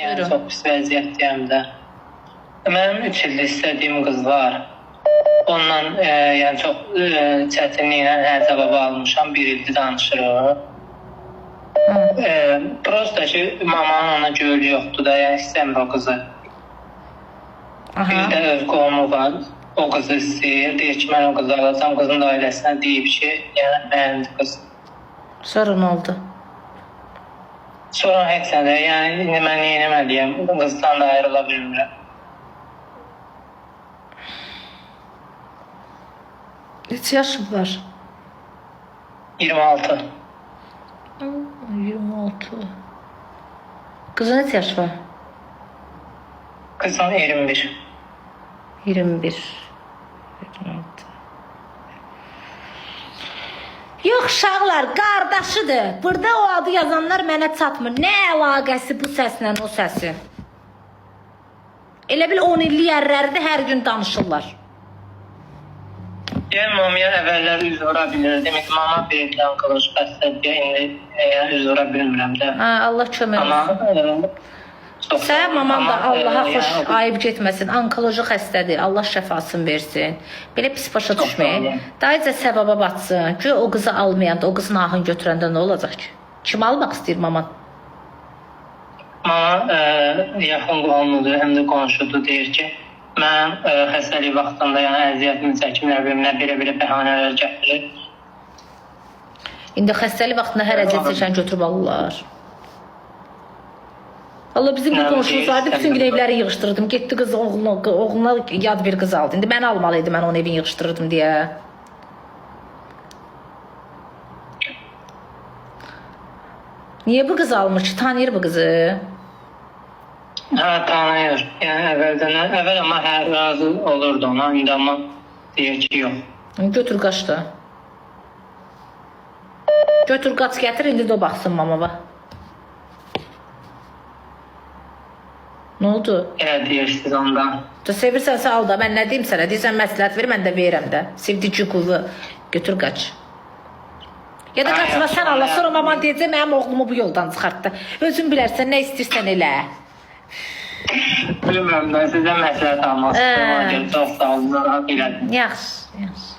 Yəni Buyurun. çox pis vəziyyətdəyəm də. Mənim 3 ildir istədiyim qız var. Ondan yəni çox çətinliklə hər cavabı almışam. Bir ildir danışırıq. Hı. Prosta ki, mamanın ona gönlü yoxdur da, yəni istəmir o qızı. Aha. Bir də öz qohumu var. O qızı istəyir. Deyir ki, mən o qızı alacam. Qızın da ailəsinə deyib ki, yəni mənimdir qız. Sonra nə oldu? Sonra heç nə də, yəni indi mən nə etməliyəm? Qızdan da ayrıla bilmirəm. Neçə yaşın var? 26. 26. Qızın neçə yaşı var? Qızın 21. 21. 26. Yox uşaqlar, qardaşıdır. Burada o adı yazanlar mənə çatmır. Nə əlaqəsi bu səslə o səsin? Elə bil 10 illik ərlərdir, hər gün danışırlar. Yəni mamaya əvvəllər üz vura bilirdim. İndi mama bir ildən qılış xəstədir. İndi yəni üz vura bilmirəm də. Ha, Allah kömək Amma olsun. çox Sən mamam da Amma, Allaha xoş yəni, ayıb getməsin. Onkoloji xəstədir. Allah şəfasını versin. Belə pis başa Çox sağ düşməyin. olun. Dayıca səvaba batsın. Ki o qızı almayanda, o qızın ahını götürəndə nə olacaq ki? Kim almaq istəyir maman? Mama yaxın qohumudur, həm də qonşudur. Deyir ki, mən xəstəlik vaxtında yəni əziyyətimi çəkim, nə bilim, nə belə-belə bəhanələr gətirir. İndi xəstəlik vaxtında hər əziyyət çəkən götürüb alırlar. Allah bizim bir Nə qonşumuz vardı, bütün gün deyirsən? evləri yığışdırırdım. Getdi qız oğluna yad bir qız aldı. İndi mən almalı idi, mən onun evini yığışdırırdım deyə. Niyə bu qız almır ki? Tanıyır bu qızı. Hə, tanıyır. Yəni əvvəldən, əvvəl amma hə, razı olurdu ona, indi amma deyir ki, yox. Götür qaç da. Götür qaç gətir, indi də o baxsın mamava. Nə oldu? Elə deyirsiniz ondan. Da sevirsənsə al da, mən nə deyim sənə? Deyirsən məsləhət ver, mən də verirəm də. Sevdici qulu götür qaç. Ya da Ay, qaçma yaxşı, sən Allah, ay. sonra maman deyəcək mənim oğlumu bu yoldan çıxartdı. Özün bilərsən, nə istəyirsən elə. Bilmirəm də, sizdən məsləhət almaq istəyirəm. Ona görə çox sağ olun, narahat elədim. Yaxşı, yaxşı.